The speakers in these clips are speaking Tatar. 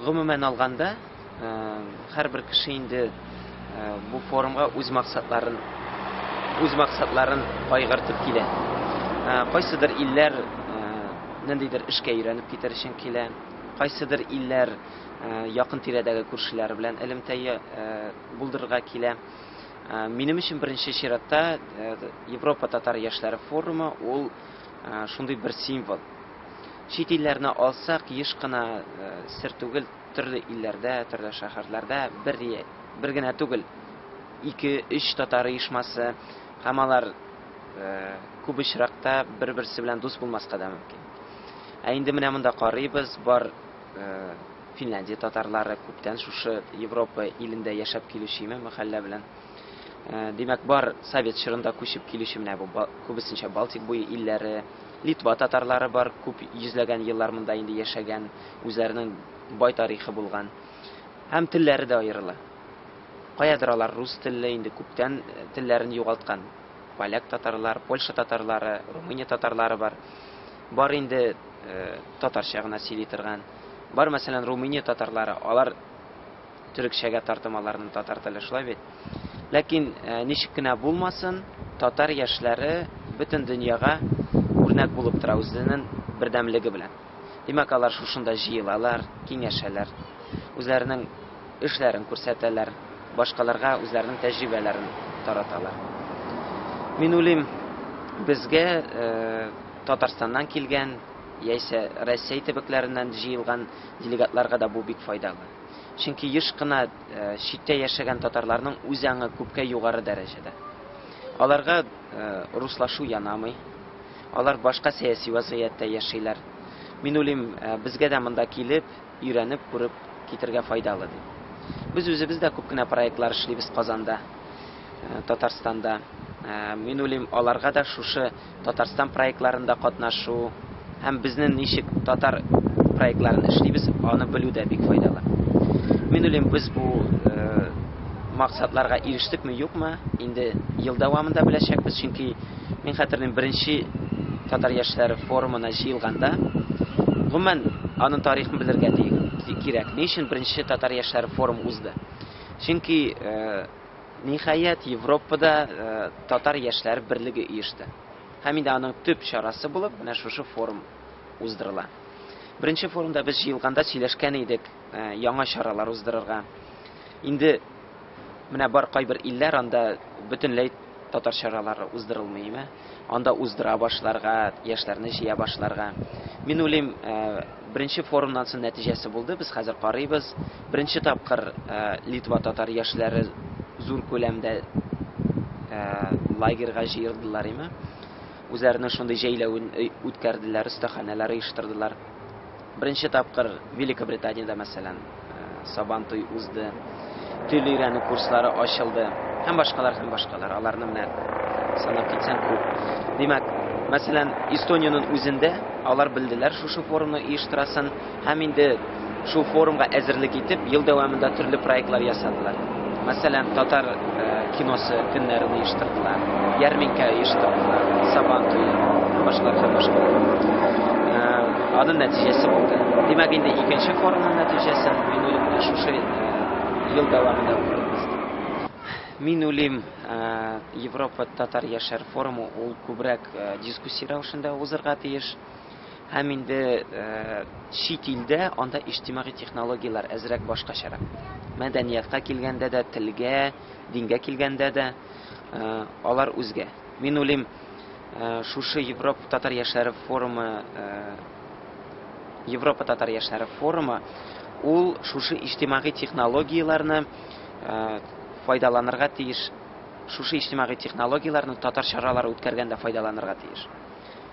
Гомумән алганда, һәрбер кеше инде бу форумга үз максатларын үз максатларын кайгыртып килә. Кайсыдыр илләр ниндидер эшкә өйрәнеп китәр өчен килә, кайсыдыр илләр якын тирәдәге күршеләре белән элемтә булдырырга килә. Минем өчен беренче чиратта Европа татар яшьләре форумы ул шундый бер символ. Чит илләрне алсак, еш кына сер түгел, төрле илләрдә, төрле шәһәрләрдә бер, бер генә түгел, ике, өч татар оешмасы һәм алар күп очракта бер-берсе белән дус булмаска да мөмкин. Ә инде менә монда карыйбыз, бар Финляндия татарлары күптән шушы Европа илендә яшәп килүче име мәхәллә белән. Димәк, бар совет чорында күчеп килүче менә бу күбесенчә Балтик буе илләре, Литва татарлары бар, күп йөзләгән еллар монда инде яшәгән, үзләренең бай тарихы булган. Һәм телләре дә аерыла. Каядыр алар рус телле, инде күптән телләрен югалткан. Поляк татарлар, Польша татарлары, Румыния татарлары бар. Бар инде татарча гына сөйли торган. Бар, мәсәлән, Румыния татарлары, алар төрекчәгә тартым аларның татар теле, шулай бит? Ләкин ничек кенә булмасын, татар яшьләре бөтен дөньяга үрнәк булып тора үзенең бердәмлеге белән. Димәк, алар шушында җыелалар, киңәшәләр, үзләренең эшләрен күрсәтәләр, башкаларга үзләренең тәҗрибәләрен тараталар. Мин уйлыйм, безгә Татарстаннан килгән яисә Рәсәй төбәкләреннән җыелган делегатларга да бу бик файдалы. Чөнки еш кына читтә яшәгән татарларның үз аңы күпкә югары дәрәҗәдә. Аларга руслашу янамый, алар башка сәяси вазгыятьтә яшиләр. Мин уйлыйм, безгә дә монда килеп, өйрәнеп, күреп китергә файдалы дип. Без үзебез дә күп кенә проектлар эшлибез Казанда, Татарстанда. Мин уйлыйм, аларга да шушы Татарстан проектларында катнашу һәм безнең ничек татар проектларын эшлибез, аны белү дә бик файдалы. Мин уйлыйм, без бу максатларга ирештекме, юкмы, инде ел дәвамында беләчәкбез, чөнки мин хәтерлим, беренче татар яшьләре форумына җыелганда, гомумән, аның тарихын белергә кирәк. Ни өчен беренче татар яшьләре форум узды? Чөнки Ниһаять, Европада татар яшьләре берлеге оешты. Һәм инде аның төп чарасы булып менә шушы форум уздырыла. Беренче форумда без җыелганда сөйләшкән идек, яңа чаралар уздырырга. Инде менә бар кайбер илләр, анда бөтенләй татар чаралары уздырылмый име? Анда уздыра башларга, яшьләрне җыя башларга. Мин уйлыйм, беренче форумнан соң нәтиҗәсе булды, без хәзер карыйбыз. Беренче тапкыр Литва татар яшьләре зур күләмдә лагерьга җыелдылар име? Үзләренең шундый җәйләвен үткәрделәр, остаханәләр оештырдылар. Беренче тапкыр Великобританиядә, мәсәлән, Сабантуй узды, тел өйрәнү курслары ачылды һәм башкалар, һәм башкалар. Аларны менә санап китсәң күп. Димәк, мәсәлән, Эстониянең үзендә алар белделәр шушы форумны оештырасын һәм инде шул форумга әзерлек итеп, ел дәвамында төрле проектлар ясадылар. Мәсәлән, татар киносы көннәрен оештырдылар, ярминкә оештырдылар, Сабан туе һәм башкалар һәм башкалар. Аның нәтиҗәсе булды. Димәк, инде икенче форумның нәтиҗәсен, мин уйлыйм, менә шушы ел дәвамында күрербез. Мин уйлыйм, Европа татар яшьләр форумы ул күбрәк дискуссия рәвешендә узырга тиеш. Һәм инде чит илдә анда иҗтимагый технологияләр әзрәк башкачарак. Мәдәниятка килгәндә дә, телгә, дингә килгәндә дә алар үзгә. Мин уйлыйм, шушы Европа татар яшьләре форумы, Европа татар яшьләре форумы ул шушы иҗтимагый технологияләрне файдаланырга тиеш, шушы иҗтимагый технологияләрне татар чаралары үткәргәндә файдаланырга тиеш.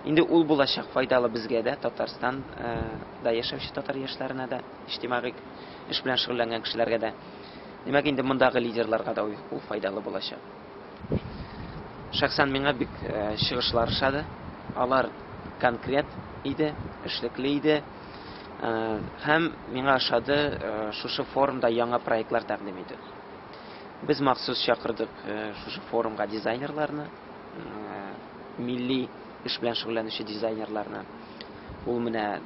Инде ул булачак файдалы безгә дә, Татарстан да яшәүче татар яшьләренә дә, иҗтимагый эш белән шөгыльләнгән кешеләргә дә. Димәк, инде мондагы лидерларга да ул файдалы булачак. Шәхсән миңа бик чыгышлар ошады. Алар конкрет иде, эшлекле иде. Һәм миңа ошады шушы форумда яңа проектлар тәкъдим итү. Без махсус чакырдык шушы форумга дизайнерларны, милли эш белән шөгыльләнүче дизайнерларны. Ул менә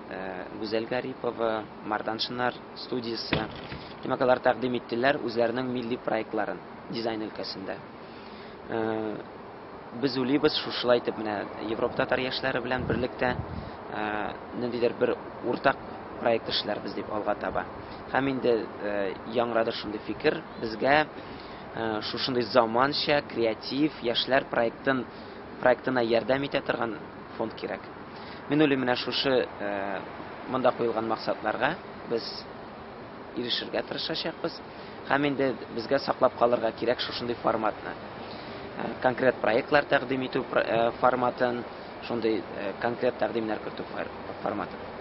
Гүзәл Гарипова, Марданшиннар студиясе. Димәк, алар тәкъдим иттеләр үзләренең милли проектларын дизайн өлкәсендә. Без уйлыйбыз, шушылай итеп менә Европа татар яшьләре белән берлектә ниндидер бер уртак проект эшләрбез дип алга таба. Һәм инде яңгырады шундый фикер, безгә шушындый заманча, креатив яшьләр проектын проектына ярдәм итә торган фонд кирәк. Мин уйлыйм, менә шушы монда куелган максатларга без ирешергә тырышачакбыз. Һәм инде безгә саклап калырга кирәк шушындый форматны. Конкрет проектлар тәкъдим итү форматын, шундый конкрет тәкъдимнәр кертү форматын.